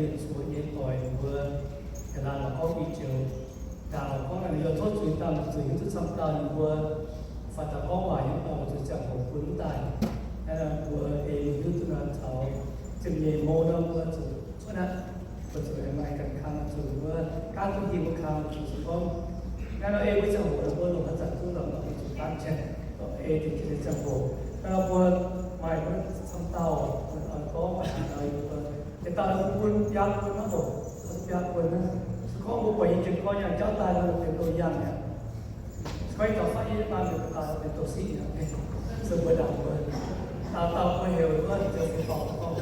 mienh zuqc nyei doic ninh mbuo, yaac laanh la'gorngv i joux, ndaangc la'gorngv naaic, yaac tov zuiz daaih, zuqc hiuv duqv camv dauh ninh mbuo faaux daaih gorngv waac nyei, mv baac zuqc ziangh hoc bun mv daaih. Naaiv mbuo ei hiuv duqv nor taux ziepc nyeic mouz nor mbuo zuqc cuotv aqv. Mbuo zuqc maaih ganh kang zuqc mbuo gaav duqv hingh mbuo kang zuqc se gorngv, naaiv nor ei mbuo ziangh hoc nor mbuo longc haaix zanc duqv lorqc, mbuo zuqc gaanv jienv ei dingc jienv nyei ziangh hoc. Naaiv nor mbuo maaih mbuo camv dauh oix gorngv, oix haiz nor mbuo yietc dauh bun biaa bun hnangv oc, biaa bun hnangv. Se gorngv mbuo buatc nyei jienv gorngv yangh jauv daaih nor, benx douz yangh mi'aqv. Se gorngv dauh fatv yie daaih, benx douz siqv mi'aqv. Se mbuo ndaangc mbuo, dauh dauh mbuo heuc wuov zoux se dorngc gorngv.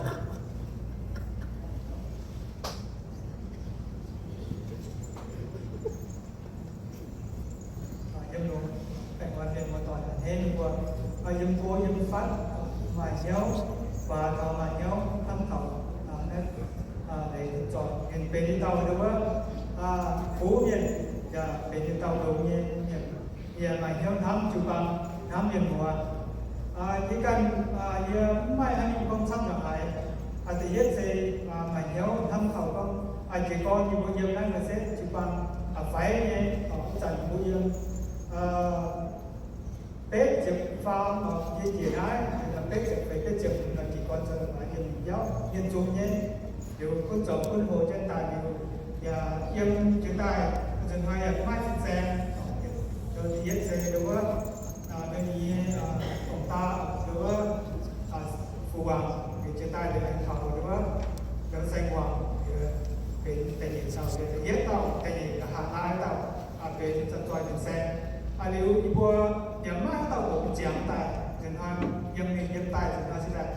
Yiem longx, baengh orn mienh muoz-doic a'hneiv ninh mbuo, yiem go yiem fatv, maaih hnyouv, guaax taux maaih hnyouv hnamv taux, leiz zoih mienh benx yietc dauh ndau wuov, fuqv mienh, yaac benx yietc dauh longx nyei mienh, yaac maaih hnyouv hnamv jiu-baang, hnamv mienh muoz. Yie ganh, yie mv maaih haaix nyungc gorngv camv yaac haiz. Da'yietv se maaih hnyouv hnamv taux gorngv, jiez gorn yie mbuo yiem naaiv se jiu-baang faix nyei, ih zanc mbuo yiem betv ziepc faam, yie njiec naaiv betv ziepc feix, betv ziepc, jiez gorn zoux la'maaiz mienh biauv, mienh zunc nyei, liuz gunv zoux gunv hlo jienv daaih liuz, yaac yiem jiex daaih nzunc hnoi yaac maiv fin-saeng. Da'yietv se wuov, ninh nyei dongh daa wuov, fu-wangc, liuz jiex daaih liuz aengx taux wuov, saeng-wangc, liuz benx da'nyeic dauh, liuz da'yietv dauh, da'nyeic nqa'haav naaiv dauh, benx zoih fin-saeng. Liuz yie mbuo yaac maiv dauh hoqc ziangx daaih, nzunc hnoi yiem mingh yiem daaih nzunc hnoi se daaih,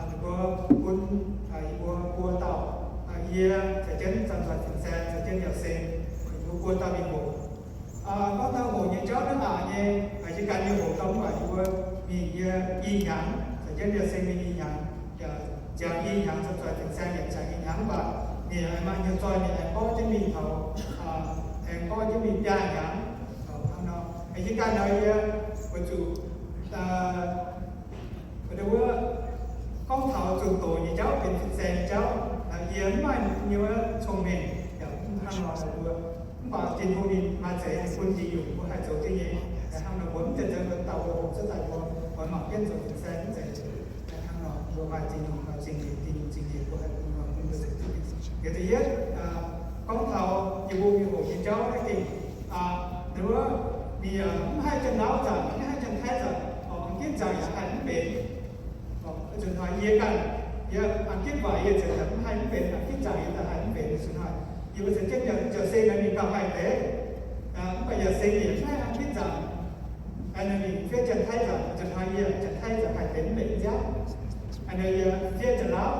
ninh mbuo bun yie mbuo buo dauh, yie caux jienv zoih fin-saeng caux jienv yaac seng, yie mbuo buo dauh mingh hoqc. Gorngv taux hoqc nyei jauv naaiv aqc nyei, yie ganh nyei hoqc gau mv baac yie mbuo mingh yie i hnyangx, caux jienv yaac seng mingh i hnyangx, ziangx i hnyangx, zoih fin-saeng yaac ziangx i hnyangx, mv baac ninh aengx maaih hnyouv zoih ninh aengx borqv jienv mingh taux, aengx borqv jienv mingh biaa hnyangx. Hnangv nor, yie ganh nor yie weic zuqc wuov, gorngv taux zunh doz nyei jauv benx fin-saeng nyei jauv, yie mv maaih nyei wuov cong-mengh yaac mv hnangv nor mbuo. Mv baac Tin-Hungh ninh maaih zeix ninh bun njien-youh mbuo haih zoux jienv nyei. Hnangv nor mbuo mv zeiz nzengc mbuo dauh mbuo hoqc cuotv daaih mbuo oix mangc jienv zoux fin-saeng mv zeiz. Hnangv nor mbuo maaih Tin-Hungh, maaih Tin-Hungh, Tin-Hungh zingh nyei, mbuo haih bun nor bun mbuo zoux jienv. Liuz da'yietv, gorngv taux yie mbuo mingh hoqc nyei jauv naaiv gengh, wuov, ninh mv haih Janx-Lauv nzangc, mv haih Janx-Taiv nzangc, mv ginv nzangc yaac haih mv benx. Nzunc hnoi yie ganh, yie a'gitv waaic yie ziouc mv haih mv benx, a'gitv nzangc yie daaih haih mv benx. Nzunc hnoi yie mbuo caux jienv yaac, yaac seng naaiv mingh gauh haih deix, mv baac yaac seng yaac mv haih a'gitv nzangc. Ninh mingh fiev Janx-Taiv nzangc, nzunc hnoi yie Janx-Taiv nzangc haih benx mv benx nziaamv. Yie fiev Janx-Lauv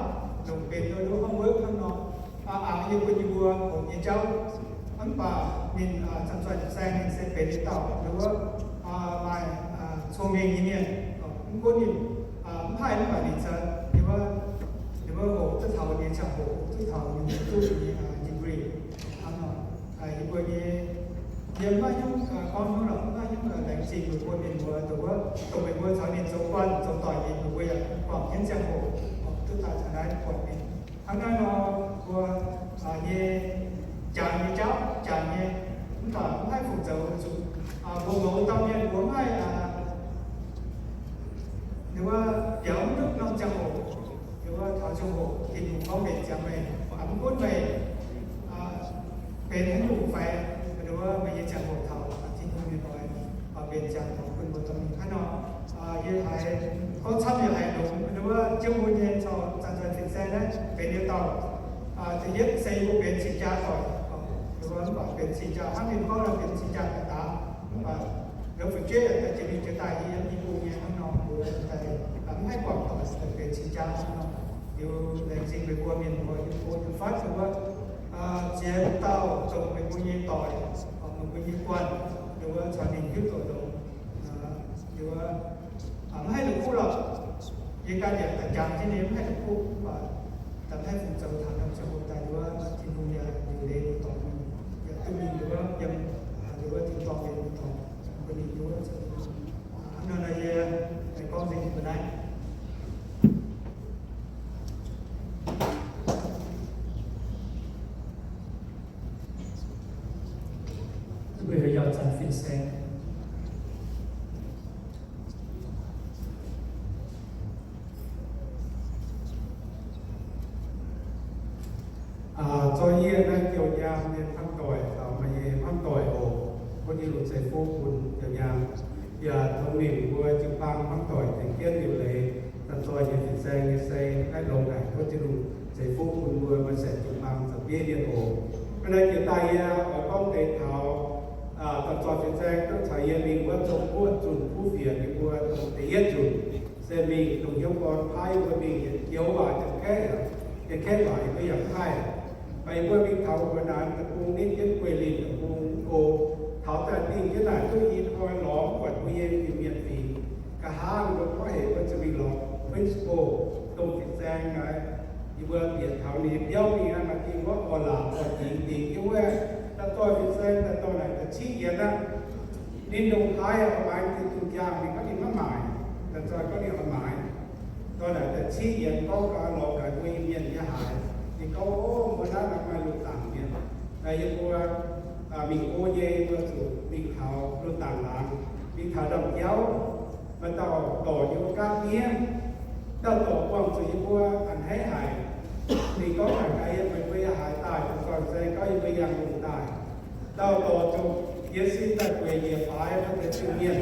longc benx homework hnangv nor. Aa, yie bun yie mbuo hoqc nyei jauv, mv baac ninh camv-zoih fin-saeng ninh se benx yietc dauh wuov, maaih cong-mengh nyei mienh. Mv gunv ninh mv haih mv baac ninh se, ninh mbuo hoqc duqv taux ninh ziangh hoc, duqv taux ninh duqv nyei degree hnangv nor. Yie mbuo nyei, yie maiv hiuv gorngv haaix lorqc, maiv hiuv laengz zingh meih mbuo mienh muoz dongh wuov, dongh meih mbuo caux ninh zoux guanh zoux doic nyei, meih mbuo yaac buangh jienv ziangh hoc duqv daaih taux naaiv buatc ninh. Hnangv naaiv nor, mbuo nyei jangx nyei jauv, jangx nyei, mv baac mv haih fungc zoux zuqc. Mbuo mouz dauh mienh mbuo mv haih, ninh wuov biaux mv duqv norm ziangh hoc, ninh wuov taux ziangh hoc Tin-Hungh gorngv mbenc ziangx meih, mv gunv meih benx haaix nyungc fai, ninh wuov meih nyei ziangh hoc taux Tin-Hungh nyei doix, mbenc ziangx taux bun mbuo dorh mingh hnangv nor. Yie haiz gorngv camv yie haiz longx, ninh wuov jienv mbuo nyei caux zanc-zanc fin-saeng naaiv benx yietc dauh. Da'yietv se yie mbuo benx cing-jaa doic, ninh wuov mv baac benx cing-jaa hnangv ninh gorngv nor benx cing-jaa daaih daaih, mv baac longc fu'jueiv daaih jiex mingh jiex daaih yie yiem i bung nyei hnangv nor, mbuo daaih mv haih guangc doic daaih benx cing-jaa hnangv nor. Liuz laengz zingh meih mbuo mienh mbuo yiem go yiem fatv, ninh wuov ziex dauh dongh meih mbuo nyei doic, meih mbuo nyei guanh, ninh wuov caux ninh hiuv duqv longx. Ninh wuov mv haih la'kuqv lorqc. Yie ganh yaac daaih jangx jienv ninh mv haih la'kuqv, mv baac daaih mv haih fungc zoux taux norm ziangh hoc daaih, wuov Tin-Hungh yaac liuc leiz mbuo dorngx mingh, yaac duqv mingh wuov yiem, wuov Tin-dorngh leiz mbuo dorngx, bun ninh wuov zoux. Hnangv nor yie gorngv nzengc mbuo naaiv. Zanc fin-saeng. Aa, zoi yie naaiv joux nyaam nyei hmuangv doic caux maaih nyei hmuangv doic oc. Tov Tin-Hungh ceix fuqv bun joux nyaam, yaac tov mingh mbuo jiu-baang hmuangv doic tengx jienv liuc leiz daaih zoi nyei fin-saeng nyei sei naaiv longx haic. Tov Tin-Hungh ceix fuqv bun mbuo maaih saengx jiu-baang za'bieiv mienh oc. Hnangv naaiv jiex daaih yie oix gorngv deix taux, aa, daaih zoi fin-saeng duqv caux yie mingh wuov zong guoqv zunh kuv fienx nyei mbuo dongh da'yietv nzunc se mingh dongh hnyouv gorn paaiv mbuo mingh yietc joux waac, yietc kaeqv, yietc kaeqv waac yie mbuo yaac haih. Baac yie mbuo mingh taux Huonaan Deic-Bung, ninh jienv Gueix Linh Deic-Bung oc. Taux daaih dingh jienv naaic duqv i hnoi lorz mv buatc mbuo nyei Iu-Mienh fingx. Nqa'haav ninh mbuo gorngv heuc mbuo zuqc mingh lorz principal, domh fin-saeng naaic. Yie mbuo bieqc taux ninh nyei biauv mingh aqv, maaih dingh wuov orv-laac orv-jingx dingc jienv wuov. Daaih doix fin-saeng daaih dorh naaic da'ciqv yienx aqv. Ninh ndongc haaix yaac oix maaiz, ninh dunh jaa ninh gorngv ninh maiv maaic. Daaih doix gorngv ninh oix maaiz. Dorh naaic da'ciqv yienx gorngv gaax lorz gaax mbuo Iu-Mienh nyei haaix. Ninh gorngv, Ov, mbuo naaiv nor maaih loz-dangc mienh. Naaiv yie mbuo, aa, mingh go nyei, yie mbuo zuqc mingh taux loz-dangc laangz, mingh taux ndaamv-jauv. Maaih dauh dorc yie mbuo gaatv mienh, dauh dorc buangh zuqc yie mbuo a'hneiv haic. Ninh gorngv haic gaax yie, Meih mbuo yaac haaix daaih? Daaih doix fin-saeng gorngv yie mbuo yangh lungh daaih. Dauh dorc zuqc jiez sin daaih gueic njiec baaix maiv zeiz Iu-Mienh.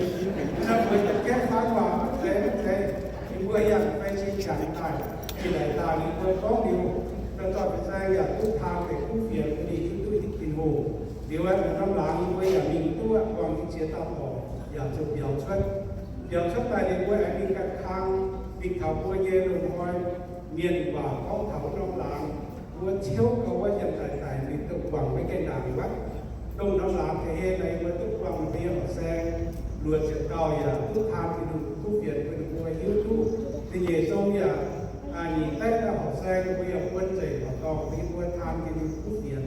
Naaiv mbuo yaac gaengh faan waac, maiv zeiz, maiv zeiz. Ninh mbuo yangh fai sin jangx daaih, jiex laaix daaih ninh mbuo gorngv liuz, daaih doix fin-saeng yaac duqv taan deix kuv fienx bun ninh hiuv duqv Tin-Hungh. Liuz aeqv, norm laangz ninh mbuo yaac mingh duqv buangh nyei ziex dauh dorc yaac zuqc mbiauz cuotv. Mbiauz cuotv daaih ninh mbuo aengx mingh ganh kang, mingh taux mbuo nyei loz-hnoi mienh waac gorngv taux norm laangz, mbuo ciouv gau wuov janx-daic daic mingh duqv guangc maiv gaengh ndaangc wuov. Dongh norm laangz tengx hei naaic mbuo duqv guangc mbuo nyei horqc saeng, luoqc ziepc dauh yaac duqv taan Tin-Hungh kuv fienx bun ninh mbuo hiuv duqv. Da'nyeic zong yaac nyic baeqv dauh horqc saeng, mbuo yaac buonv nzengc horqc dorngh bun ninh mbuo taan Tin-Hungh kuv fienx.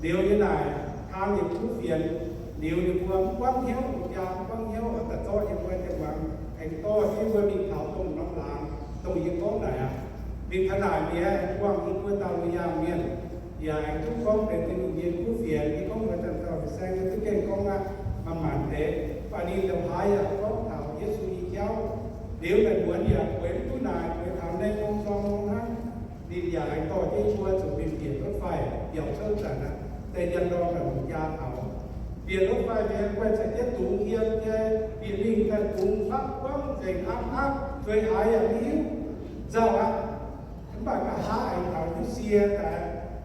Liuz nyei naaic taan ninh kuv fienx liuz, ninh mbuo mv buangv hnyouv, jaa mv buangv hnyouv, daaih zorqv ninh mbuo jienv muangx, aengx dorh jienv mbuo mingh taux dongh norm laangz, dongh yie gorngv naaic aqv. Mingh taux naaic mienh aengx buangh yie mbuo dauh lungh yaangh mienh, yaac aengx duqv gorngv benx Tin-Hungh nyei kuv fienx. Yie gorngv mbuox daaih dauh fin-saeng, yie duqv gaengh gorngv aqv, manc-manc deix, baac ninh ndongc haaix yaac gorngv taux Yesu nyei jauv. Liuz naaic muonz yaac bueix mv duqv naaic, bueix taux Mengh Mong Zorng Mong hnangv. Ninh yaac aengx dorh jienv mbuo zuqc mingh bieqc รถไฟ, biaux cuotv zanc aqv, deix njang-ndorm naaic lungh jaa taux. Bieqc รถไฟ nyei guai caux jienv dungz yiem nyei, bieqc mingh daaih dungz faqv buangv nzengc, aapv aapv, zueiz haaix yaac mv hiuv, nzauh aqv. Mv baac nqa'haav aengx taux duqv sie daaih,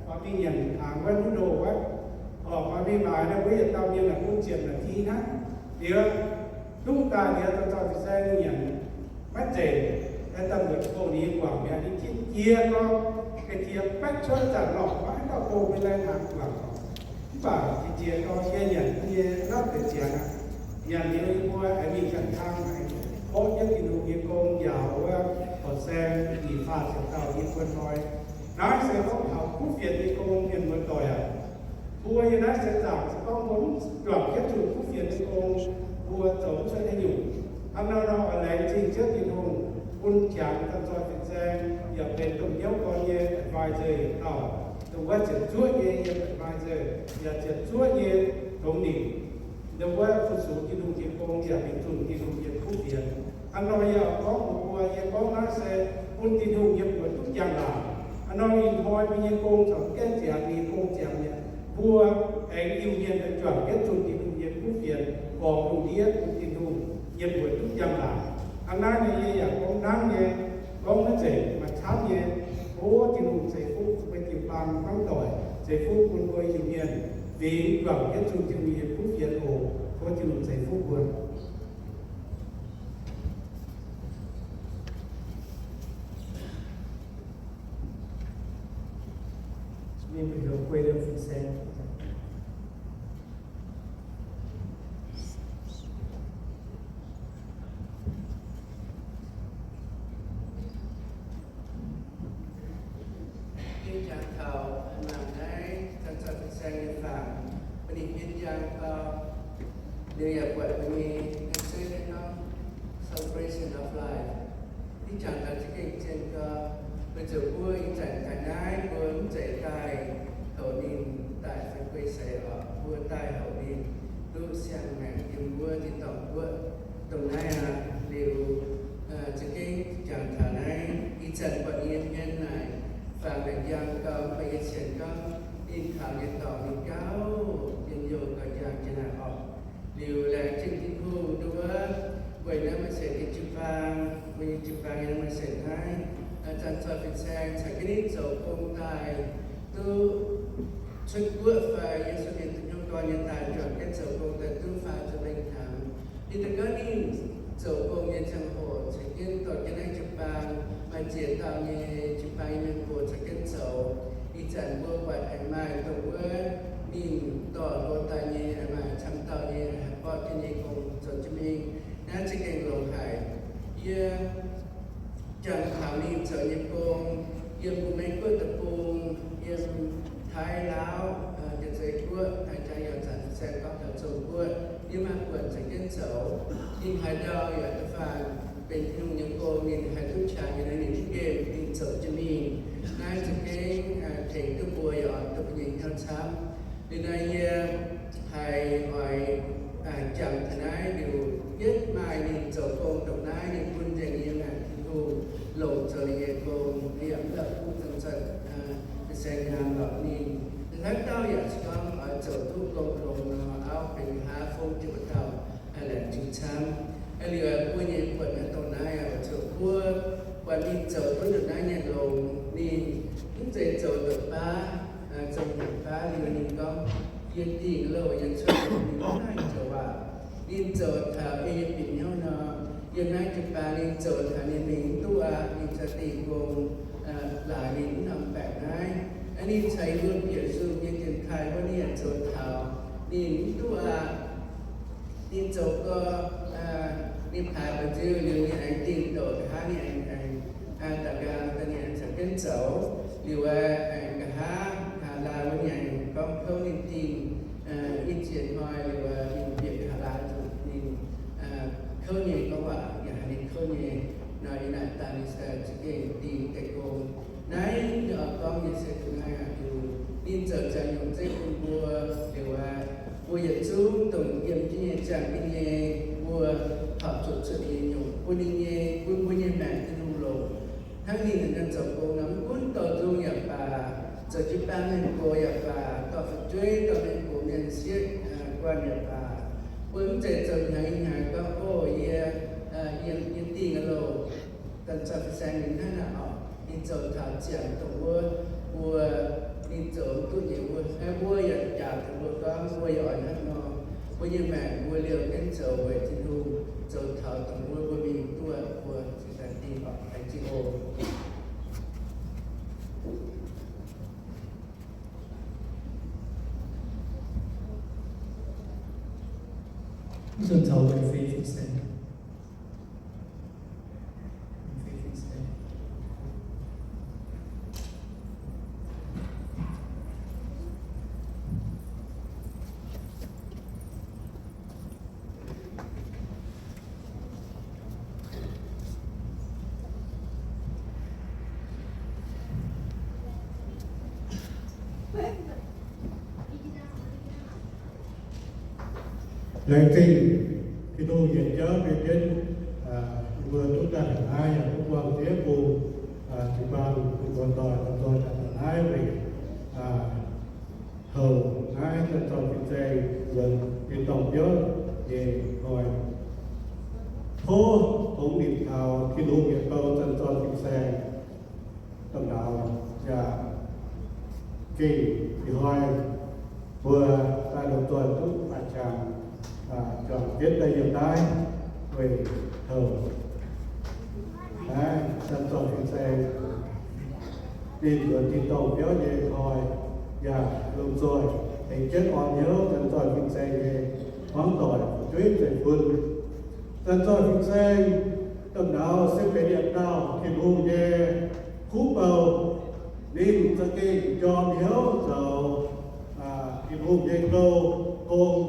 oix mingh nyanc hnaangx wuov, duqv ndoh wuov, oix mingh maaiz naaiv, wuov yietc dauh mienh aeqv, bun ziepc naaic ti hnangv. Liuz duqv daaih liuz, dauh dauh fin-saeng nyanc maiv nzengc, daaih mbuoqc bouh ninh nyei guangc mi'aqv. Ninh jiex jiex gau, ga'jiex baeqv cuotv zanc lorqc, maiv dauh bouh mingh lai hnaangx guangc. Mv baac jiex jiex gau, yie nyanc nyei lapv deix ziangx aqv. Nyanc liuz yie mbuo aengx mingh ganh kang, aengx borqv jienv Tin-Hungh nyei gong, njaaux wuov horqc saeng nyic faah ziepc dauh nyei buon hnoi. Naaiv se gorngv taux kuv fienx nyei gong, mienh muoz-doic aac. Mbuo yiem naaiv seix zaangc se gorngv mbuo mv juangc jienv zunh kuv fienx nyei gong, mbuo zoux mv cuotv haaix nyungc. Hnangv nor, nor oix laengz zingh Ziouv Tin-Hungh bun jangx daaih zoih fin-saeng yaac benx domh hnyouv gorn nyei advisor yietc dauh, dongh wuov ziepc zuoqv nyei yiem advisor, yaac ziepc zuoqv nyei tongx ningc. Dongh wuov fu-sux Tin-Hungh nyei gong yaac mingh zunh Tin-Hungh nyei kuv fienx. Hnangv nor yie oix gorngv mbuox mbuo, yie gorngv naaiv se bun Tin-Hungh nyei buoz duqv njang-laangc. Hnangv nor ih hnoi mbuo nyei gong caux gaengh ziangx nyei gong ziangx mi'aqv. Mbuo aengx Iu-Mienh aengx juangc jienv zunh Tin-Hungh nyei kuv fienx, borngz lungh ndiev bun Tin-Hungh nyei buoz duqv njang-laangc. Hnangv naaiv nyei yie yaac gorngv hnangv nyei, gorngv maiv zeiz maaih camv nyei. O Tin-Hungh ceix fuqv mbuo jiu-baang hmuangv doic, ceix fuqv bun mbuo Iu-Mienh fingx juangc jienv zunh Tin-Hungh nyei kuv fienx oc. Tov Tin-Hungh ceix fuqv mbuo. Ih jangx taux mangc naaiv daaih zoih fin-saeng nyei fangx, bun ninh hietv njang gau, liuz yaac buatc mbuo nyei naaiv zeiv naaiv norm Celebration of Life. Ih jangx daaih za'gengh zien gau, weic zuqc mbuo ih zanc ga'naaiv mbuo mv zeiz daaih houc ninh daaih fai guei seix oc, mbuo daaih houc ninh duqv wuov tin-dorngh guoqv dongh naaiv aqv. Liuz za'gengh jangx taux naaiv, ih zanc buatc yie hmien naaic fangx naaic njang gau, mv baac yie sienx gorngv ninh kaux nyei dorngx ninh gauh njien-youh gauh njang jienv naaic orqc. Liuz laengz zingh Tin-Hungh nduov, weic naaiv maaih sienx nyei jiu-baang, mbuo nyei jiu-baang yaac maaih sienx naaiv, Zanc Zoih Fin-Saeng caux jienv ninh zoux gong daaih duqv cuotv guoqv fai Yesu mienh duqv hnyouv gorn nyei daaih juangc jienv zoux gong daaih duqv faah ziepc lengh hnyangx. Ninh daaih gorngv ninh zoux gong nyei ziangh hoc caux jienv dorh jienv naaiv jiu-baang, maaih ziex dauh nyei jiu-baang nyei mienh gox caux jienv zoux. Ih zanc mbuo buatc aengx maaih dongh wuov ninh dorh hlo daaih nyei, aengx maaih camv dauh nyei haih borqv jienv nyei gong zoux jienv mingh. Naaiv za'gengh longx haic. Yie jangx taux ninh zoux nyei gong, yiem Gu-Mengh Guoqv deic-bung, yiem Taiv, Laauv, Janx-Zei Guoqv, jangx yaac zanc saeng gorngv taux Zong-Guoqv, yie maaih buonc caux jienv zoux. Ninh haaix ndau yaac da'faanh benx Tin-Hungh nyei gong, ninh haih duqv qangx nyei, ninh mv nqemh, ninh zoux jienv mingh. Naaiv za'gengh tengx duqv mbuo yaac oix duqv mbuo nyei hnyouv camv. Liuz naaiv yie haiz oix jangx taux naaiv liuz, yietv maaih ninh zoux gong ndongc naaiv, ninh bun nzengc yie maengc Tin-Hungh longc zoux ninh nyei gong, yaac mv la'kuqv Zanc Zoih Fin-Saeng nyaanh lorqc. Ninh haaix dauh yaac se gorngv oix zoux duqv gong longx nor, auv benx nqa'haav fongv jienv wuov dauh laengz zingh camv. Liuz mbuo nyei buonc naaiv dongh naaiv oix zuqc buov, buatc ninh zoux duqv ndongc naaiv nyei longx, ninh mv zeiz zoux ndongc baav, zoux ndongc baav liuz ninh gorngv, yie dingh louh yie cuotv ninh mv haih zoux aac. Ninh zoux taux ei yie bieqc hnyouv nor, yiem naaiv jiu-baang ninh zoux taux ninh mingh mv duqv aqv. Ninh caux dingh gong laaix ninh mv norm baengc naaiv. Aa, ninh caux yie mbuo bieqc nzungh nyei dienx taaih wuov ninh yaac zoux taux ninh mv duqv aqv. Ninh zoux gau, ninh paaix mbu'nziu liuz ninh aengx dingh douc nqa'haav ninh aengx, aengx daux nqaang daaih ninh aengx caux jienv zoux. Liuz aengx nqa'haav laaix wuov ninh aengx gorngv kouv ninh dingh, i ziex hnoi liuz ninh bieqc nqa'haav laaix zuqc ninh kouv nyei gorngv waac yaac haiz ninh kouv nyei nor, yie naaic daaih ninh se za'gengh dingh deix gong. Naaiv yie oix gorngv nyei se dongh naaiv aqv. Liuz ninh zoux ziangx nyungc zeiv bun mbuo, liuz aqv, mbuo yietc zungv dongh yiem jienv nyei ziangh jienv nyei, mbuo horpc zuqc cuotv nyei nyungc bun ninh nyei, bun mbuo nyei maengc Tin-Hungh longc. Hnangv ninh nor zoux gong nor, mv gunv dorh nzung yaac baac, zoux jiu-baang mienh gox yaac baac, dorh fu'jueiv dorh mienh gox mienh sieqv guanh yaac baac, mbuo mv zeiz zoux hnyangx hnyangx gorngv, o, yie, yie, yie dingh aqv loh. Zanc Zoih Fin-Saeng ninh hnangv naaic orqc, ninh zoux taux ziangx dongh wuov mbuo, ninh zoux mv duqv nyei wuov, mbuo yaac jaax taux mbuo gorngv mbuo yaac oix hnangv nor. Mbuo nyei maengc mbuo liouh jienv zoux weic Tin-Hungh zoux taux dongh wuov mbuo mingh duqv mbuo cingx daaih dingh orqc. Laengz zingh oc. Laengz zingh Tin-Hungh yietc jauv mienh jienv, mbuo duqv daaih taux naaiv yaac duqv buangh diev bung, jiu-baang, mbuo doic, mbuo doic daaih taux naaiv weic houc naaiv Zanc Zoih Fin-Saeng nzuonx tin-dorngh biouv nyei hnoi. Tov tongx nimc taux Tin-Hungh yietc bou Zanc Zoih Fin-Saeng domh nauz yaac gengh ih hnoi mbuo daaih lomh nzoih duqv maaih qangx juangc jienv daaih yiem naaiv weic houc naaiv Zanc Zoih Fin-Saeng ninh nzuonx tin-dorngh biauv nyei hnoi, yaac lomh nzoih tengx jienv orn hnyouv Zanc Zoih Fin-Saeng nyei hmuangv doic, fu'jueiv zeiv-fun. Zanc Zoih Fin-Saeng domh nauz se benx yietc dauh Tin-Hungh nyei kuv bou. Ninh za'gengh jorm hnyouv zoux Tin-Hungh nyei gong, gong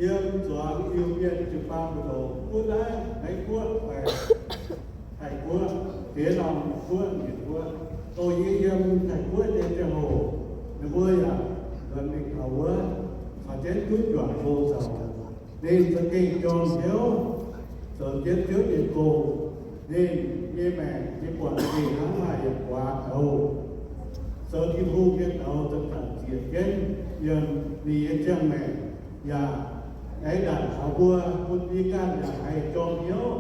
yiem zuangx Iu-Mienh jiu-baang mbu'ndongx, gunv naaiv Meiv Guoqv fai Taiv Guoqv, diex norm guoqv, Mienh guoqv. Dongh yie yiem Taiv Guoqv nyei ziangh hoc, ninh mbuo yaac nzuonx mingh taux wuov, caux jienv duqv juangc gong zoux. Ninh za'gengh jorm hnyouv zoux jienv Ziouv nyei gong. Ninh nyei maengc nyei buonc gengh hnangv maaih yaac guaax douz, zoux Tin-Hungh nyei douz zanc-zanc ziec jienv yiem ninh nyei ziangh maengc, yaac aengx ndaangc taux mbuo bun yie ganh yaac haih jorm hnyouv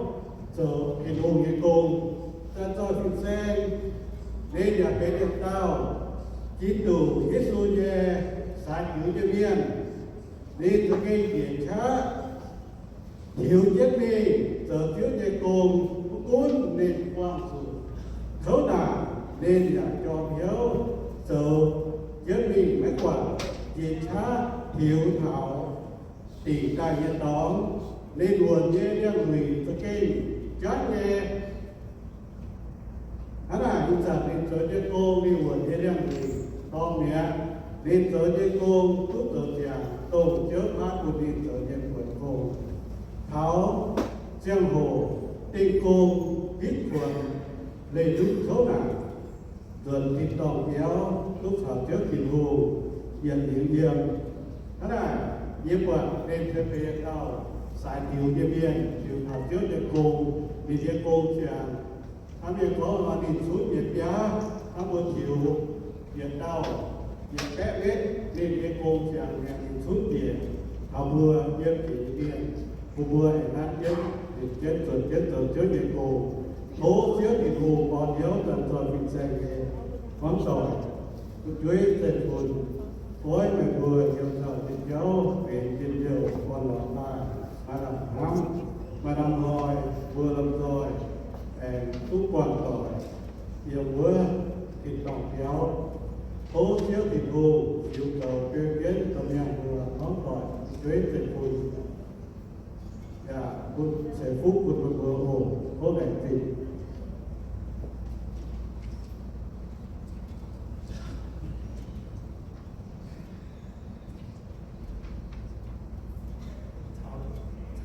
zoux Tin-Hungh nyei gong. Daaih zoih fin-saeng, ninh yaac benx yietc dauh Giduc Yesu nyei saax diuc nyei mienh. Ninh za'gengh njiec qaqv tiux jienv mingh zoux Ziouv nyei gong. Mv gunv ninh buangh zuqc kouv naanc, ninh yaac jorm hnyouv zoux jienv mingh, maiv guangc njiec qaqv tiux taux dingc daaih nyei dorngx. Ninh wuonc nyei liangx-muic za'gengh jangv nyei. Hnangv naaic, ih zanc ninh zoux nyei gong, ninh wuonc nyei liangx-muic dorng mi'aqv. Ninh zoux nyei gong duqv zoux ziangx dongh Ziouv paaiv bun ninh zoux nyei buonc gong. Taux ziangh hoc dingh gong hitv kuonx, leih ndutv kouv naanc, nzuonx tin-dorngh biauv, duqv caux Ziouv Tin-Hungh yietc liuz yiem. Hnangv naaic, yie buatc ninh se benx dauh saax diuc nyei mienh, tiux taux Ziouv nyei gong, ninh nyei gong ziangx hnangv mienh gorngv nor, ninh cunv nyei biaav hnangv mbuo tiux yietc dauh yietc baeqv wetv, ninh nyei gong ziangx mi'aqv, ninh cunv njiec taux mbuo yiem jiex nyei mienh, bun mbuo aengx nanv jienv, nzipc jienv, zuotc jienv zoux Ziouv nyei gong. Tov Ziouv Tin-Hungh orn hnyouv zanc zoih fin-saeng nyei hmuangv doic, fu'jueiv zeiv-fun, goiv meih mbuo yiem taux njien-youh benx njien-youh orn-lorqc daaih, maaih lamh hnamv, maaih lamh hnoi, mbuo lomh nzoih aengx duqv buangh doic yiem wuov tin-dorngh biauv. Tov Ziouv Tin-Hungh ziux goux beu jienv domh mienh mbuo hmuangv doic, fu'jueiv zeiv-fun, yaac bun ceix fuqv bun meih mbuo oc. Tov laengz zingh.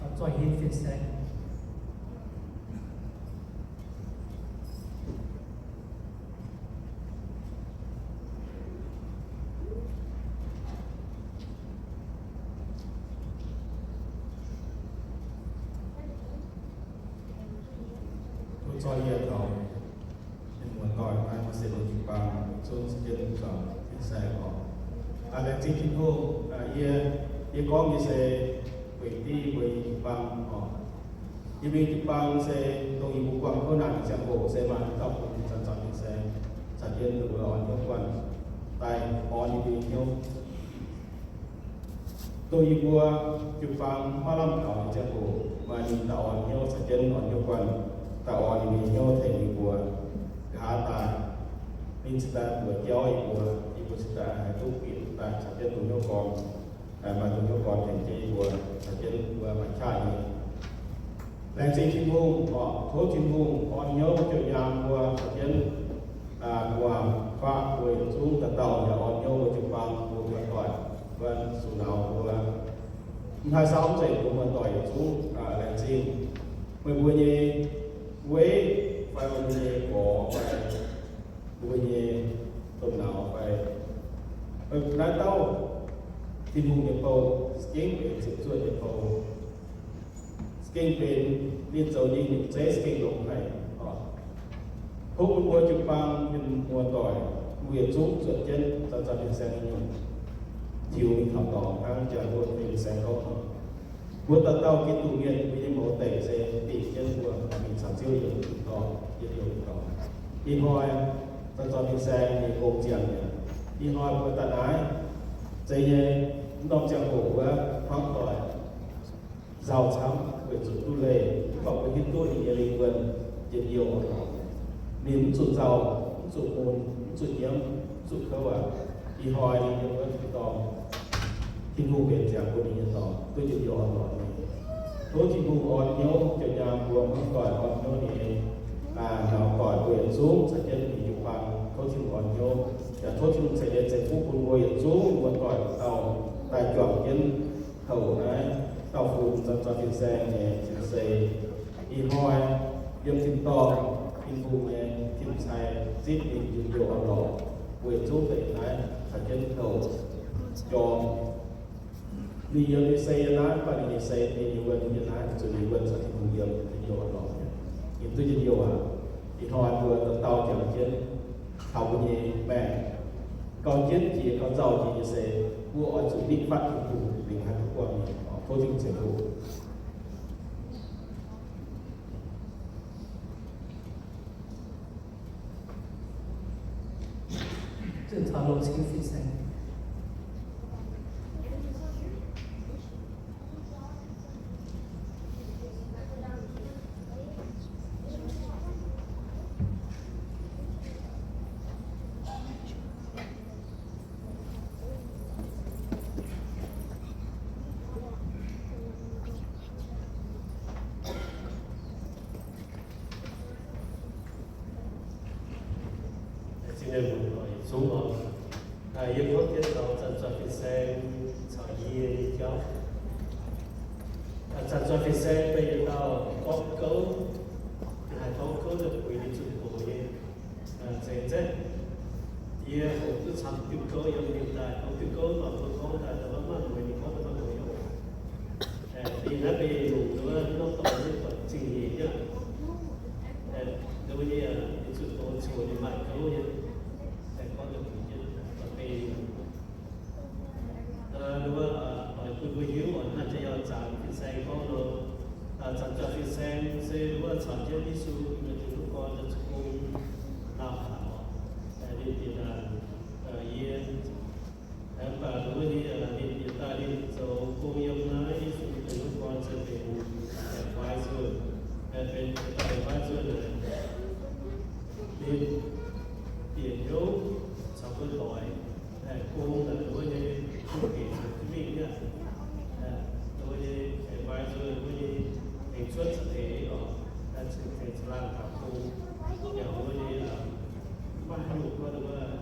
Taux zoih nyei fin-saeng. Tov zoih yie taux mienh muoz-doic naaiv maaih se longx jiu-baang zungv se jienv longx zuangx fin-saeng oc. Laengz zingh Tin-Hungh, yie, yie gorngv nyei se weic div mbuo nyei jiu-baang oc. Yie mbuo nyei jiu-baang se dongh yie mbuo buangh kouv naanc nyei ziangh hoc se maaih dauh bun zanc-zanc fin-saeng caux jienv mbuo orn hnyouv guanh daaih orn yie mbuo nyei hnyouv. Dongh yie mbuo jiu-baang maiv lamh kaux nyei ziangh hoc, maaih ninh daaih orn hnyouv caux jienv orn hnyouv guanh, daaih orn yie mbuo nyei hnyouv tengx yie mbuo nqa'haav daaih. Ninh cingx daaih mbuox jauv yie mbuo, yie mbuo cingx daaih haih duqv bieqc daaih caux jienv dongh hnyouv gorn, maaih dongh hnyouv gorn tengx jienv yie mbuo, caux jienv mbuo maaih qaqv nyei. Laengz zingh Tin-Hungh oc. Tov Tin-Hungh orn hnyouv jouh nyaam mbuo caux jienv guangc faqv mbuo yietc zungv dauh dauh yaac orn hnyouv mbuo jiu-baang mbuo muoz-doic, mbuo zuqc nauz mbuo mv haih saauv nzengc mbuo muoz-doic yietc zungv. Laengz zingh meih mbuo nyei weiv fai mbuo nyei gorx fai mbuo nyei domh nauz fai naaiv dauh Tin-Hungh nyei bou, za'gengh benx ziepc zuoqv nyei bou. Za'gengh benx ninh zoux nyei nyungc zeiv za'gengh longx haic oc. Tov bun mbuo jiu-baang mienh muoz-doic mbuo yietc zungv zuotc jienv zanc-zanc fin-saeng nyei nyungc, tiux mingh taux dorngx hnangv jangx mbuo fin-saeng gorngv nor. Mbuo dauh dauh Giduc mienh mbuo nyei mouz deic se dingc jienv mbuo mingh caux Ziouv yietc dorngx, yietc dorngx. Ih hnoi zanc-zanc fin-saeng nyei gong ziangh mi'aqv. Ih hnoi mbuo daaih naaiv zeiz nyei, mv norm ziangh hoc wuov hmuangv doic nzauh camv weic zuqc duqv leih, mv baac mbuo hiuv duqv ninh nyei lingh wuonh njien-youh orn-lorqc. Ninh mv zuqc nzauh, mv zuqc mun, mv zuqc nyiemv, mv zuqc kouv aqv. Ih hnoi ninh nyei wuov tin-dorngh, Tin-Hungh benx ziangx bun ninh nyei dorngx duqv njien-youh orn-lorqc nyei. Tov Tin-Hungh orn hnyouv jouh nyaam mbuo hmuangv doic, orn hnyouv ninh nyei nauz doic mbuo yietc zungv caux jienv ninh jiu-baang. Tov Tin-Hungh orn hnyouv, yaac tov Tin-Hungh ceix leiz ceix fuqv bun mbuo yietc zungv muoz-doic dauh daaih juangc jienv houc naaiv dauh fun zanc-zanc fin-saeng nyei cing-seix. Ih hnoi yiem tin-dorngh Tin-Hungh nyei tin-cai zipv ninh njien-youh orn-lorqc, weic zuqc deix naaiv caux jienv houc jorm Ninh yiem ninh se yiem naaiv, mv baac ninh nyei se, ninh nyei wuonh yiem naaiv, zuqc ninh wuonh caux Tin-Hungh yiem, njien-youh oix lorz. Ninh duqv njien-youh aqv. Ih hnoi mbuo dauh dauh jangx jienv taux mbuo nyei maengc, gauh jienv jiex gauh nzauh jiex nyei se, mbuo oix zuqc nitv fatv Tin-Hungh lingc haaix duqv buangh mingh. Tov Tin-Hungh ceix fuqv. Zinh taux loz-cing fin-saeng. Zinh nyei mbuo oix zungv oc. Yie gorngv jienv taux zanc-zanc fin-saeng caux yie nyei jauv. Zanc-zanc fin-saeng benx yietc dauh gorngv gouv, haih gorngv gouv daaih puix ninh zuqc gox nyei. Zeiz zeiz, yie hoqc duqv camv diuh gouv yiem ninh daaih, gorngv diuh gouv mv baac mbuo gorngv daaih, maiv maaih mueiz ninh gorngv daaih maiv mueiz oc. Ninh naaiv benx longc wuov norm dorngx nyei buatc zingh nyeic nyei. Ninh zuqc gox coc ninh maaih gouv nyei, gorngv daaih puix jienv buatc benx Wuov, oix bun mbuo hiuv oc, naaiv jaax yaac zanc fin-saeng gorngv nor, zanc-zanc fin-saeng se wuov caux jienv Yesu, Tin-Hungh gorn, zuqc gong, lauh haic oc. Ninh bieqc daaih yie, mv baac wuov ninh, ninh bieqc daaih ninh zoux gong yiem naaiv Yesu Tin-Hungh gorn se benx advisor, benx advisor naaic, ninh bieqc hnyouv caux mbuo doix gong naaic wuov nyei, mv baac mingh aqv, wuov nyei advisor wuov nyei tengx cuotv za'eix oc, tengx laanh taux gong, yaac wuov nyei mv baac haaix nyungc gorngv wuov,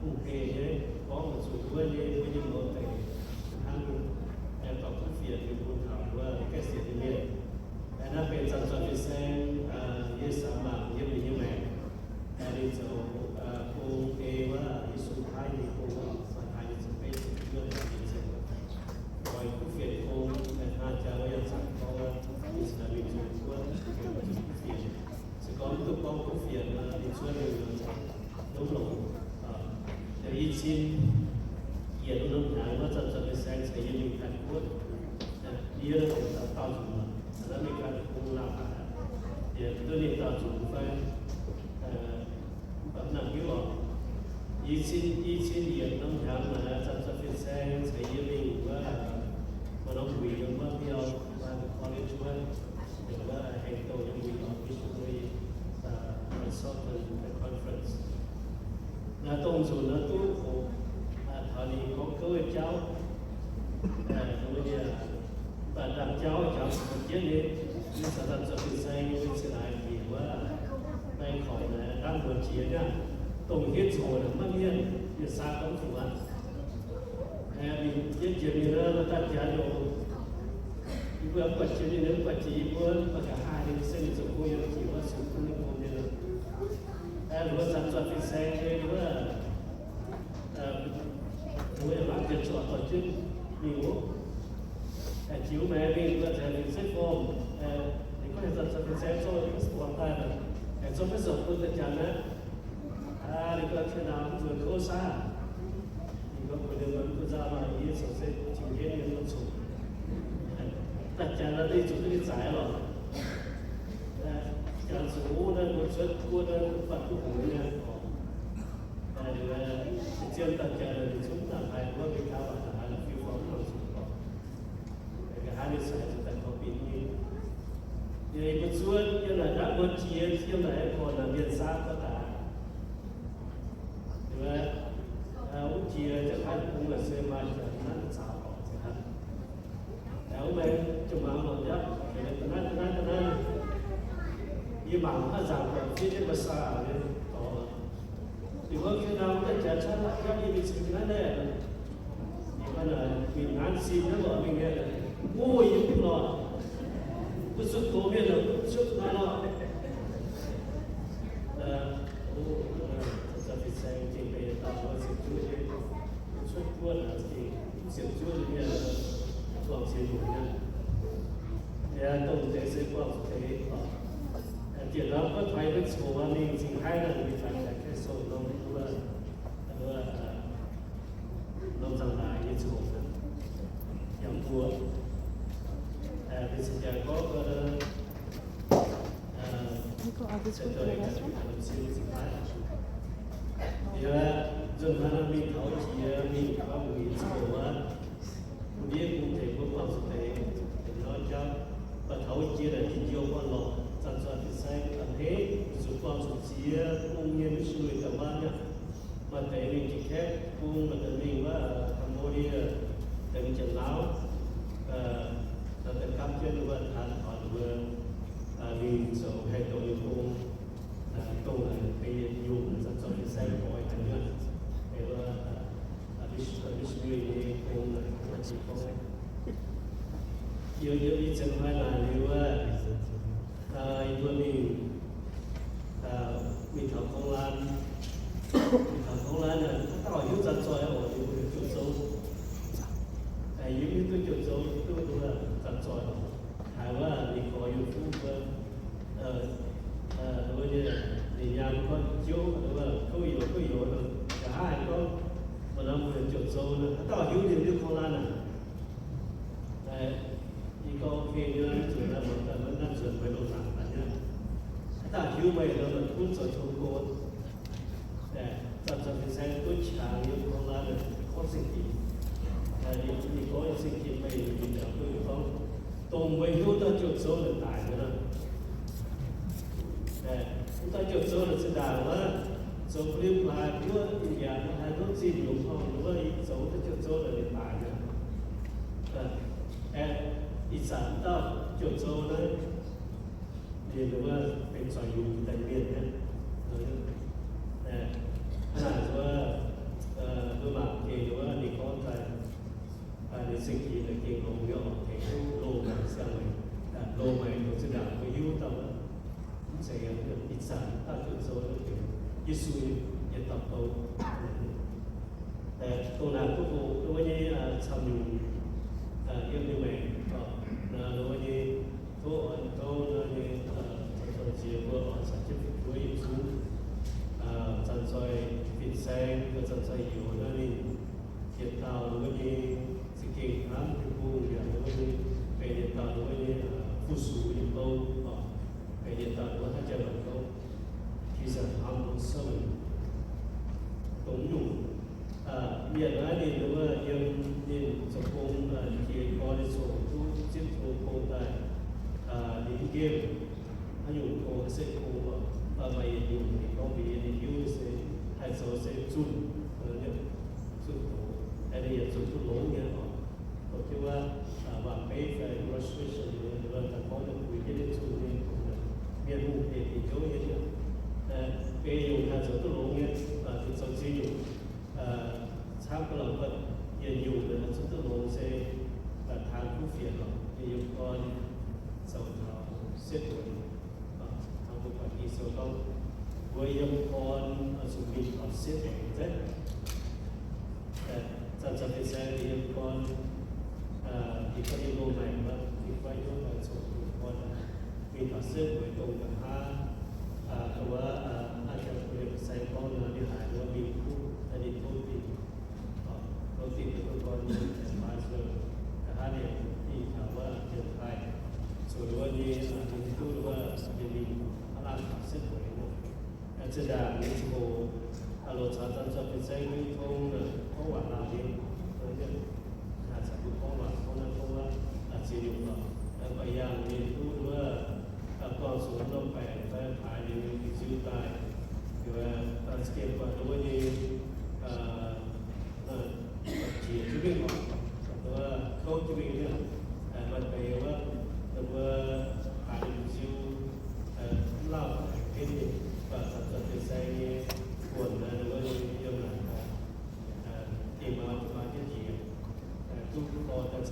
hungh geh nyei, gorngv maiv zuqc wuov nyei, wuov nyei mouz deic, hnangv, dorh kuv fienx mingh bun taux wuov gaengh sienx nyei mienh. Naaiv benx zanc-zanc fin-saeng, yie samx mangc yiem ninh nyei maengc, ninh zoux gong ei wuov Yesu paaiv nyei gong, Matv^taai nyei ziepc betv, Lugaa nyei ziepc betv, oix kuv fienx gong, hnangv jaax wuov yaac zanc gorngv wuov, ninh cingx daaih mingh zuqc wuov, kuv fienx. Se gorngv mv duqv gorngv kuv fienx nor, ninh cuotv mingh nor, longx longx. Yaac i cin yietc norm hnyangx wuov zanc-zanc fin-saeng ceix yie mingh Taiv-Guoqv. Yie naaiv heuc dauh dauh nzunc, naaiv America gong lauh haic, yaac duqv ninh dauh nzunc fai, mv baac mv nangc hiuv oc. I cin, i cin yietc norm hnyangx naaic zanc-zanc fin-saeng ceix yie mingh wuov, maaih norm wuic yiem wuov biauv, college wuov, yaac wuov aengx douh yiem wuic lorz missionary consultant conference. Naaiv dongh nzunc naaiv duqv hoqc taux ninh gorngv gouv nyei jauv. Mv baac ndaamv-jauv jauv jienv nyei, mv caux zanc-zanc fin-saeng nyei cingx daaih njiec wuov, naaiv koic naaiv ndaamv-muonz jiex nyei, dongh hietv coc naaic maiv mienh, mienh saa gorngv zuqc aqv. Mingh jienv jiex mingh nor, daaih jaax nyungc, yie mbuo mv buatc jiex mingh, mv buatc jiex yie mbuo, mv baac nqa'haav ninh se ninh zoux gong yiem jiex wuov sung kuv nyei gong nyei. Mbuo zanc-zanc fin-saeng nyei wuov, mbuo yaac maiv bieqc zuqc dorh jienv mingh wuov. Jiux maengx mingh mbuo zengx mingh setv form, ninh gorngv zanc-zanc fin-saeng zorqv passport daaih, zorqv passport bun daaih jaax naaiv. Ninh gorngv tien naaic mv zuqc kouv saav. Ninh gorngv mbuox ninh mbuo nzaaux maaih yie zoux se jingx henv nyei mv zuqc. Daaih jaax naaiv ninh zuqc duqv ninh zaaix lorqc. Jaax zuqc wuov naaiv mbuo cuotv guoqv naaiv mv baac duqv hungx nyei. Zien daaih jaax ninh zungv daaih haiz wuov Meigaa waac daaih haiz la'fiu fai mv nangc zuqc lorqc. Nqa'haav ninh sai zuqc daaih korv-finx nyei. Yie mbuo zuov yiem naaic ndaamv-muonz jiex, yiem naaic korv naaic mienh saauv gauh daaih. Wuov jiex ziouc kaiv bung naaic se maaih jaax naaiv zaux orqc ziouc hnangv. Wuov maengx ziouc mangc lorqc, yapv naaiv, naaiv, naaiv, yie mangc haaix nzaangc buatc fiev jienv mbuo saauv nyei dorngx. Ninh gorngv, Ken nor, wuov jaax camv, yapv yie mingh cingx naaiv naaiv. Ninh gorngv naaic, mingh nanv sin naaiv lorqc mingh nyei. O, yie mv lorqc. Mbuo zuqc doz mienh lorqc, mbuo zuqc naaiv lorqc. Zanc-zanc fin-saeng gengh benx dauh mbuo ziepc zuoqv nyei, cuotv guoqv naaic gengh ziepc zuoqv nyei, buangh ziex nyungc nyei. Yaac dongh deix se buangh zuqc deix. Diec norm gorngv taux mbuo coc mingh cingx haiv naaic, mingh taux Kaisong norm, norm zangc laaix nyei coc, yangh buo. Mbuo cingx jangx gorngv Yie nzunc hnoi mingh taux jiex mingh gorngv mbuo nyei coc wuov, mbuo ndiev bung tengx mbuo buangh zuqc deix, deix norm jauv, mv baac taux wuov jiex naaic njien-youh orn-lorqc, zanc-zanc fin-saeng a'hneiv, zuqc buangh zuqc ziex bung nyei missionary daaih wuov nyei. Maaih deix mingh Japan bung, maaih deix mingh wuov Cambodia, deix mingh Janx-Lauv, daaih gapv jienv wuov, taux wuov mingh zoux haih douz nyei gong, dongh naaic benx yietc nyungc zanc-zanc fin-saeng doix haic nyei, benx wuov missionary nyei gong naaic, gorngv yiem yiem ih zanc hnoi naaic liuz wuov, yie mbuo mingh, mingh taux Konglan, mingh taux Konglan naaic, haaix dauh hiuv zanc-zoih oc, yie mbuo heuc Joux Zou. Yie mbuo hiuv duqv Joux Zou duqv wuov zanc-zoih oc. Haiz wuov ninh gorx yungh fuqv mbuo, wuov nyei, ninh nyaam gorngv Jouv, wuov kouv youz kouv youz nor, nqa'haav haiz gorngv, maaih norm mbuo heuc Joux Zou nor, haaix dauh hiuv ninh hiuv Konglan naaic? Yie gorngv, Ok, yie zuqc naaiv muonz daaih maiv naaiv nzuonx meih longc hnaangx daaih nyei. Haaix dauh hiuv meih nor, meih gunv zoux tong go. Zanc-zanc fin-saeng duqv qangx yiem Konglan gorngv zingh ginx. Ninh gorngv zingh ginx meih, ninh jangx duqv gorngv, dongh meih hiuv dauh Joux Zou naaic daic nyei nor. Wuov dauh Joux Zou naaic zinh ndaangc wuov, zoux bun liuz laaix wuov, yaac haih duqv zinh nyungc, wuov, yie zoux wuov dauh Joux Zou naaic ninh daic nyei. Ih zanc wuov dauh Joux Zou naaiv, ninh wuov benx zoic yungz daaih mienh nyei. Hnangv naaic wuov, mbuo mangc gengh wuov ninh gorngv daaih, ninh zingh ginx gengh longx nyei oc, tengx duqv loz-maengc siang-maengc, loz-maengc dongh zinh ndaangc mbuo hiuv dauh wuov, mv zeiz ih zanc dauh Joux Zou naaiv benx Yesu nyei dauh bou. Dongh naaic duqv hoqc wuov nyei camv nyungc yiem nyei maengc, wuov nyei tov oix gouv nyei, zoux ziex mbuo oix caux jienv fu'jueiv yietc zungv, zanc-zoih fin-saeng, zanc-zoih youz naaiv ninh yietc dauh wuov nyei za'gengh hnamv Tin-Hungh, yaac wuov nyei benx yietc dauh wuov nyei fu-sux nyei bou, benx yietc dauh wuov haaix zanc la'gouv, he's a humble servant. Dongh nyungc mienh naaiv ninh wuov yiem ninh zoux gong, jiex gorn ninh zoux duqv zipv tong gong daaih, ninh mv nqemh haaix nyungc gong, se gong, maaih yietc nyungc ninh gorngv mbuox yie, ninh hiuv se haih zoux se zunh, zunh doz, ninh yaac zunh duqv longx nyei oc. Dongh jienv wuov waac-beiv fai illustration, daaih gorngv daaih puix jienv ninh zunh nyei, mienh hungh deix dingc hnyouv nyei. Beiv nyungc haih zoux duqv longx nyei, zoux ziex nyungc, camv ga'lauh buatc yietc nyungc zunh duqv longx se taaix kuv fienx oc, yiem gorn zoux taux setv mueiz. Taux mbuo buatc Ging-Sou gorngv, mbuo yiem gorn zuqc mingh taux setv mueiz. Zanc-zanc fin-saeng yiem gorn, yiem gorn yiem loz-maengc, yiem gorn yiem loz-maengc zuqc yiem gorn mingh taux setv mueiz dongh nqa'haav, wuov, a'jangx fin-saeng gorngv nor, ninh haiz wuov mingh kuv, ninh tov dingc, tov dingc duqv gorn advisor, nqa'haav ninh dingh taux wuov Janx-Taiv, zuqc wuov nyei, ninh duqv wuov nyei mingh aav lamh taux setv mueiz nor. Zinh ndaangc nyei ziangh hoc, loz-caux zanc-zanc fin-saeng mingh tong, gorngv waac laanh nyei, caux mbuo gorngv waac, gorngv naaiv gorngv wuov, ziex nyungc lorqc. Mv baac yangh ninh duqv wuov, buangh zuqc norm baengc fai paaix ninh ziux daaih, za'gengh buatc wuov nyei, jiex jienv mingh oc, kouv jienv mingh nyei. Maaih deix wuov, ninh mbuo haiz ninh ziux, mv lauh haic, henv ninh, mv baac zanc-zanc fin-saeng nyei buonc, ninh mbuo yiem naaic, dingh mauz dingh mauz jienv njiec, duqv gorn daaih caux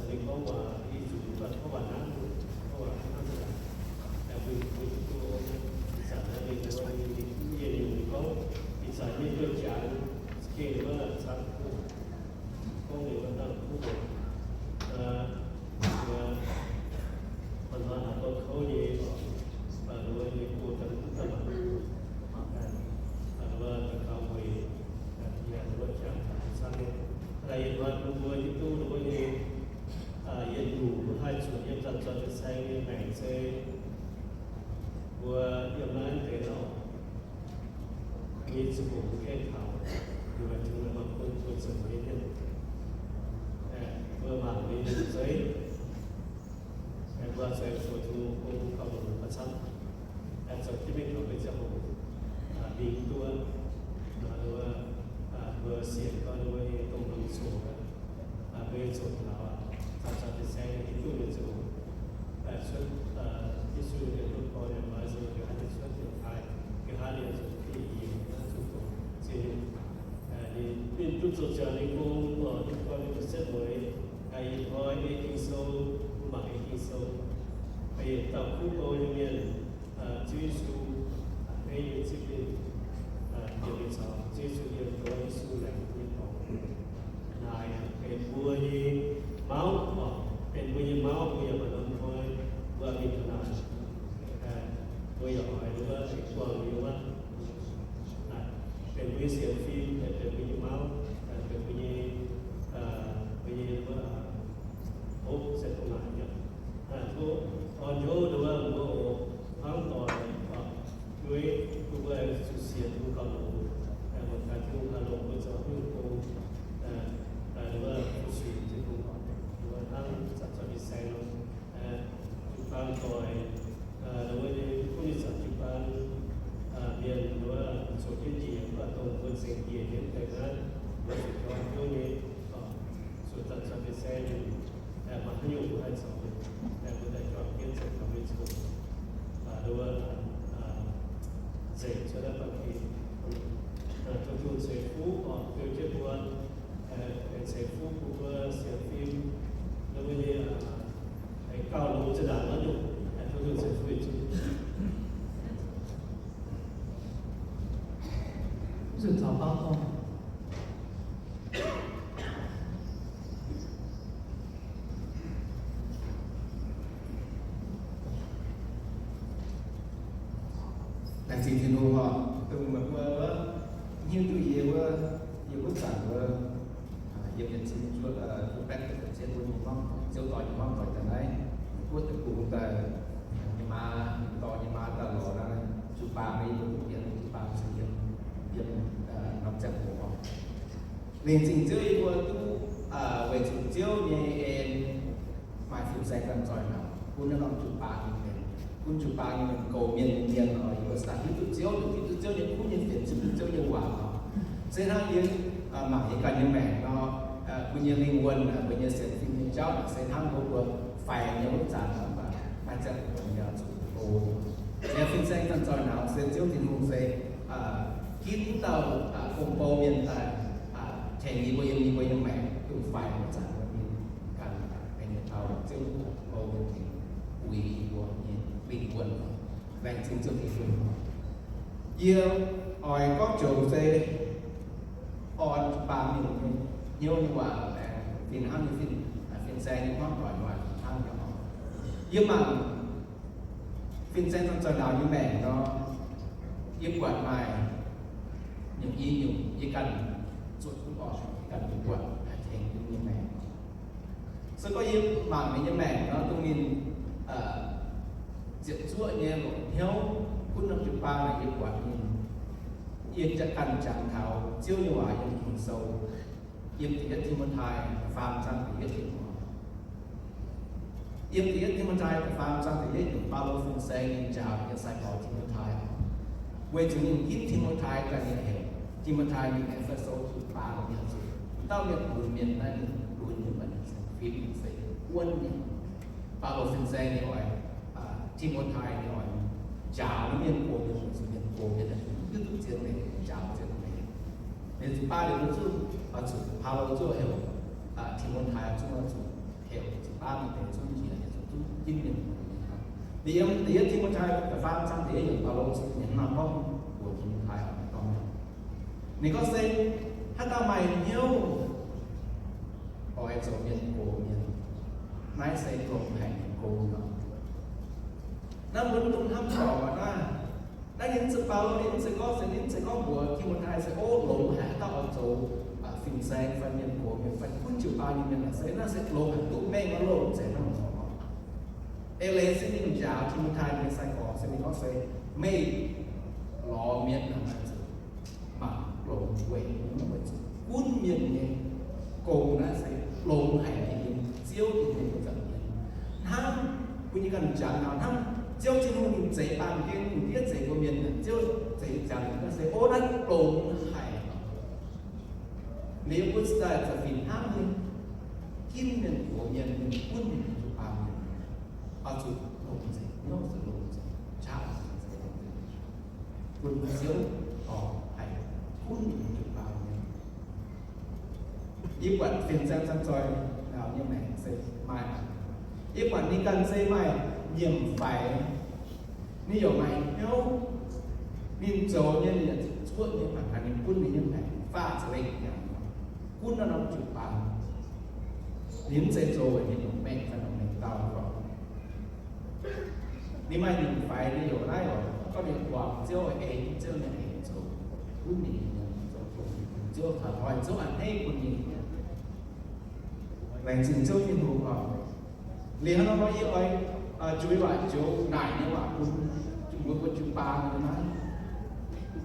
Saeng nyei maengc se mbuo yiem naaiv deix orqc, mbuo nyei ziangh hoc mbuo gengh taux, weic zuqc maaih bun mbuo zoux nyei mienh, mbuo mangc nyei zeiv, mbuo zueiz zoux Tin-Hungh gong gauh longx mv camv. Zoux jienv mingh taux mbuo ziangh hoc mingh duqv, mbuo sienx gorngv mbuo nyei dongh longx zoqc, mbuo nyei zoqc taux, caux caux deix saeng nyei Giduc nyei ziangh hoc, cuotv Yesu nyei mienh duqv gorn yaac oix zuqc nqa'haav ninh cuotv yiem taaih, nqa'haav ninh zuqc fih yie naaiv zuqc doqc ziex nyungc. Ninh duqv zoux ziangx ninh gong, duqv gorn ninh mbuo setv mueiz, yie hnoi ei Ging-Sou, mbuo mangc ei Ging-Sou, ei dauh kuv bou nyei mienh, Ziouv Yesu, ei nyei zipv ninh, yiem nyei caux Ziouv Yesu yiem, Ziouv Yesu laengz nyei dorngx. Naaic benx mbuo nyei mauv, benx mbuo nyei mauv, mbuo yaac maaih norm hnoi mbuo mingh taux naaic, mbuo yaac oix wuov, guangc nyei wuov. Benx mbuo nyei sienx fim, benx mbuo nyei mauv, benx mbuo nyei, mbuo nyei wuov, hopv se dongh naaic nyei. Tov orn hnyouv nduov mbuo oc, hnangv doic, dueiv bun mbuo zuqc sienx Tin-Hungh gauh longx, mbuo ganh Tin-Hungh gauh longx mbuo zoux haaix nyungc gong, wuov fu-sux Tin-Hungh, wuov hnangv zanc zoih fin-saeng nor, jiu-baang doic, wuov nyei kuv nyei zanc jiu-baang mienh wuov zoux jienv njiec, mv baac dongh mbuo zengc njiec nyei deix naaiv, mbuo zuqc orn hnyouv nyei, zuqc zanc zoih fin-saeng, maaih haaix nyungc mbuo haih zoux, mbuo daaih juangc jienv zoux taux mbuo nyei ziangh hoc, wuov nzengc cuotv naaiv baamh gen. Tov Tin-Hungh ceix fuqv orqc, beu jienv mbuo, ceix fuqv bun mbuo sienx fim, wuov nyei gauh longx zinh ndaangc wuov nyungc. Tov Tin-Hungh ceix fuqv yietc zungv. Zunh taux baav gorngv. Laengz zingh Tin-Hungh oc, dongh meih mbuo hiuv duqv yie wuov, yie wuov zanc wuov, yiem yietc zungv zuov, zuov baeqv duqv zienv mbuo nyei hmuangv doic, Ziouv dorh nyei hmuangv doic daaih naaiv, guoqv deic-bung daaih, nyei maa, dorh nyei maa daaih lorz naaiv jiu-baang, yie mbuo duqv bieqc jiu-baang se yiem, yiem norm ziangh hoc oc. Laengz zingh Ziouv yie mbuo duqv, weic zuqc Ziouv nyei en maaih fin-saeng ganh zoih naaic, bun naaiv norm jiu-baang nyei mienh, bun jiu-baang nyei mienh goux mienh nyei mienh oc. Yie mbuo se daaih hiuv duqv Ziouv, hiuv duqv Ziouv nyei kuv nyei fienx, hiuv duqv Ziouv nyei waac oc. Se hnangv yie mangc yie ganh nyei maengc nor, mbuo nyei lingh wuonh, mbuo nyei sienx fim nyei jauv naaic se hnangv mbuo mbuo faix nyei wuov zanc nor, maaih ziangh hoc yaac zuqc go. Liuz fin-saeng ganh zoih naaic se Ziouv Tin-Hungh se ginv dauh gong-bou mienh daaih tengx yie mbuo yiem yie mbuo nyei maengc dongh faix wuov zanc mbuo mingh ganh benx yietc dauh Ziouv gong-bou mienh tengx uix yie mbuo nyei lingh wuonh. Laengz zingh Ziouv Tin-Hungh. Yie oix gorngv joux se orn jiu-baang mienh nyei hnyouv nyei waac, fin-hnamv nyei fin, fin-saeng nyei hmuangv doic nyei waac hnangv nyei oc. Yie mangc fin-saeng zoih nauz nyei maengc nor, yie buatc maaih nyungc i nyungc yie ganh zuotc duqv oc, yie ganh buatc tengx yie nyei maengc. Se gorngv yie mangc ninh nyei maengc nor, dongh ninh ziepc zuoqv nyei longc hnyouv gunv norm jiu-baang naaic, yie buatc ninh, yie ganh jangx taux Ziouv nyei waac yiem Ging-Sou, yiem da'yietv Ti^mo^tai da'faam zaang da'yietv yiemc. Yiem da'yietv Ti^mo^tai da'faam zaang da'yietv yiemc, Baulo fin-saeng ninh njaaux ninh nyei sai-gorx Ti^mo^tai, weic zuqc ninh ginv Ti^mo^tai ganh nyei heuc. Ti^mo^tai mingh E^fe^so jiu-baang nyei zuqc, dauh mienh lunx mienh naaiv ninh lunx nyei, mv baac ninh fim ninh se wuonv nyei. Baulo fin-saeng ninh oix, Ti^mo^tai ninh oix njaaux mienh gox mienh, weic zuqc mienh gox mienh hiuv duqv zien leiz, njaaux zien leiz. Liuz ziepc baav liuz zuqc, zuqc Baulo zuqc heuc Ti^mo^tai zuqc, zuqc heuc ziepc baav mienh deix zungv njiec, zuqc zungv ginv mienh gox mienh. Liuz yiem da'yietv Ti^mo^tai da'faam zaang da'yietv yiemc, Baulo zuqc mienh maaih gorngv mbuox Ti^mo^tai gorngv, ninh gorngv se haaix dauh maaih hnyouv oix zoux mienh gox mienh, naaiv se longx haic nyei gong nor. Naaiv mbuo mv dungx hnamv dorngc aqv. Naaiv ninh mv zeiz, Baulo ninh mv zeiz gorngv se, ninh mv zeiz gorngv mbuox Ti^mo^tai se, o, longx haic haaix dauh oix zoux fin-saeng fai mienh gox mienh fai gunv jiu-baang nyei mienh aqv. Se naaiv se longx haic, duqv mengh aqv, longx zeiz hnangv nor. Eix leiz se ninh njaaux Ti^mo^tai nyei sai-gorx se ninh gorngv se, meih lorz mienh naaic zuqc mangc longx weic, weic zuqc gunv mienh nyei gong naaiv se longx haic nyei yiem Ziouv Tin-Hungh nyei nza'hmien. Hnangv mbuo nyei ganh jangx nor, hnangv Ziouv Tin-Hungh ninh zeix baamh gen, ninh fiev zeix mbuo mienh, Ziouv zeix jangx naaiv se, o, naaiv longx haic. Liuz mbuo daaih za'fih hnangv nyei, ginv mienh, gox mienh, mienh gunv mienh, jiu-baang mienh, oix zuqc longx nzengc, hnyouv zuqc longx nzengc, qaqv zuqc longx nzengc, bun Ziouv dorh haih gunv mienh, jiu-baang mienh. Yie buatc fin-saeng zanc-zoih njaaux nyei maengc se maaih, yie buatc ninh ganh se maaih nyiemc faix, ninh yaac maaih hnyouv, ninh zoux nyei, ninh yaac zuqc cuotv nyei, mangc gaax ninh gunv ninh nyei maengc faah za'lengh nyanc, gunv naaiv norm jiu-baang. Ninh mv zeiz zoux weic ninh longc mengh fai longc mengh dauh gorngv. Ninh maaih nyiemc faix, ninh yaac naaiv oc, gorngv ninh muangx Ziouv, eix Ziouv nyei eix zoux, gunv ninh nyei zoux, Ziouv taux hnoi Ziouv a'hneiv bun ninh. Laengz zingh Ziouv Tin-Hungh oc. Liuz hnangv nor yie oix juix waac joux naaic nyei waac bun mbuo, mbuo jiu-baang nyei naaiv,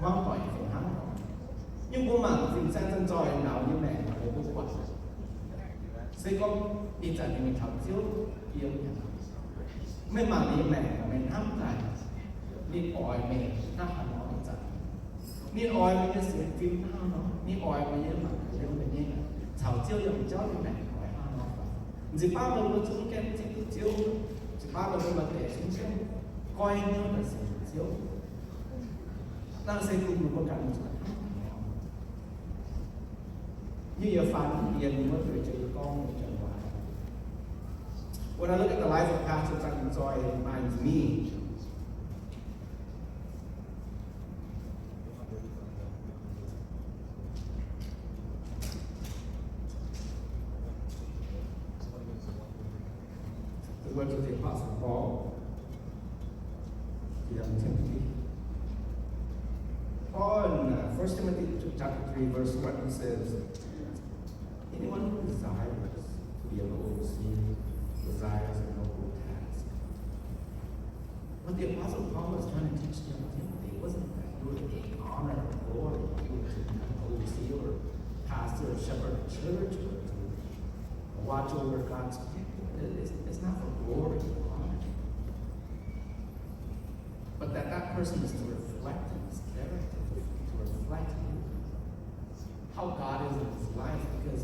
maiv hoic fih hnangv. Nyungc mbuo mangc fin-saeng zanc-zoih njaaux nyei maengc, mbuo buatc se gorngv ih zanc ninh mingh taux Ziouv yiem, meih mangc ninh nyei maengc, meih hnamv daaih ninh oix meih hnangv haaix nor ih zanc. Ninh oix meih nyei sienx fim hnangv haaix nor, ninh oix meih nyei mangc gaax yiem meih nyei caux Ziouv yiem jauv nyei maengc oix hnangv haaix nor. M'zing baav meih mbuo zungv gaengh zipv duqv Ziouv, m'zing baav meih mbuo maaih deix zungv gaengh goiv hnyouv daaih sienx Ziouv. Naaiv se bun mbuo ganh zuqc hnamv. Yie yaac faanh dien wuov deix jiu gorngv nyei janx waac. When I look at the life of Pastor Zhang Zoy, it reminds me the words of the Apostle Paul to young Timothy. Paul in, uh, First Timothy chapter three, verse one, he says, "Anyone who desires to be an overseer desires a noble task." What the Apostle Paul was trying to teach Timothy wasn't that you would gain honor or glory, you would become an overseer or pastor or shepherd of church or to watch over God's people. It- It's, it's not for glory or honor. But that that person is to reflect his character, to reflect who how God is in his life, because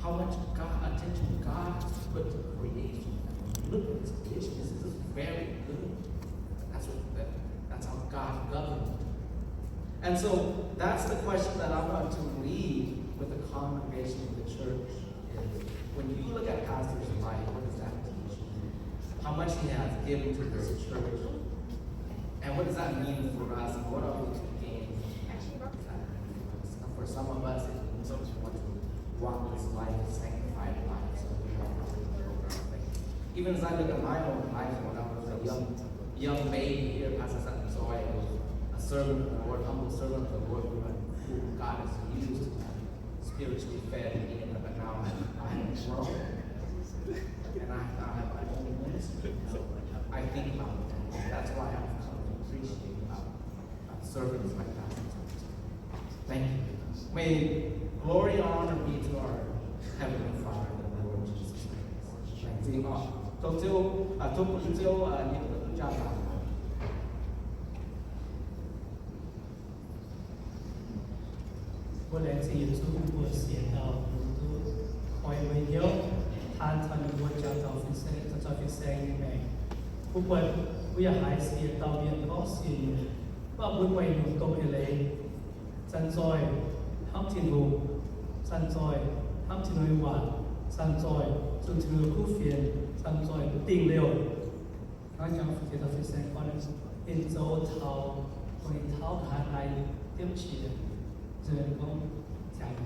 how much God, attention God has put to creation. And when you look at this creation, this is very good. That's what, that, that's how God governed. And so that's the question that I want to leave with the congregation, the church, is when you look at Pastor's life, what does that teach you? How much he has given to this church? And what does that mean for us? And what are we to gain from that? For some of us, it means that we want to walk this life, a sanctified life. So we have to live for our faith. Even as I look at my own life, when I was a young, young baby here, Pastor Zhang Zoy was a servant of the Lord, humble servant of the Lord, who God has used to spiritually fed me, but now I, I have grown. And I now have my own ministry. So I think about that. That's why I've come to appreciate about, about servants like that. Thank you. May glory and honor be to our Heavenly Father, the Lord Jesus Christ. Thank you. Tov Ziouv, tov bun Ziouv, uh, nyei jaa-laangc. Mbuo laengz zingh Yesu, mbuo sienx taux mbuo duqv koi mbuo hnyouv, taan taux ninh mbuo jangx taux fin-saeng, taux fin-saeng nyei maengc. Mbuo buatc mbuo yaac haiz siec dauh mienh gorngv siec nyungc, mv baac mbuo buatc nyungc dongh eix leiz, Zanh Zoih hnamv Tin-Hungh, Zanh Zoih hnamv Tin-Hungh nyei waac, Zanh Zoih zunh Tin-Hungh kuv fienx, Zanh Zoih dingh liouh. Hnangv jangx jiex fin-saeng gorngv, ninh zoux taux dongh ninh tauv nqa'haav daaih diepv qiex, gorngv ziangx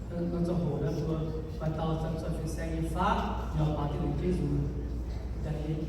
nor zoux hoc naaiv mbuo maaih dauh zoux fin-saeng nyei faqv, nyorx baac diuh nzunc jienv nzunc daaih.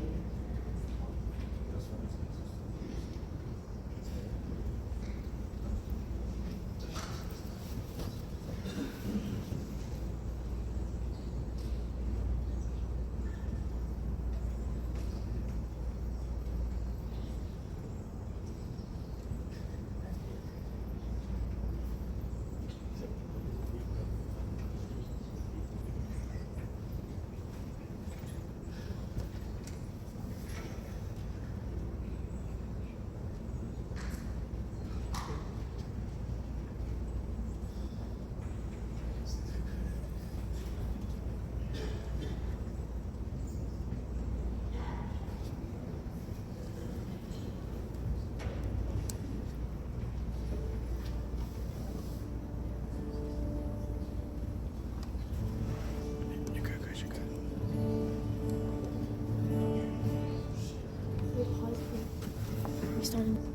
caux ninh mbuo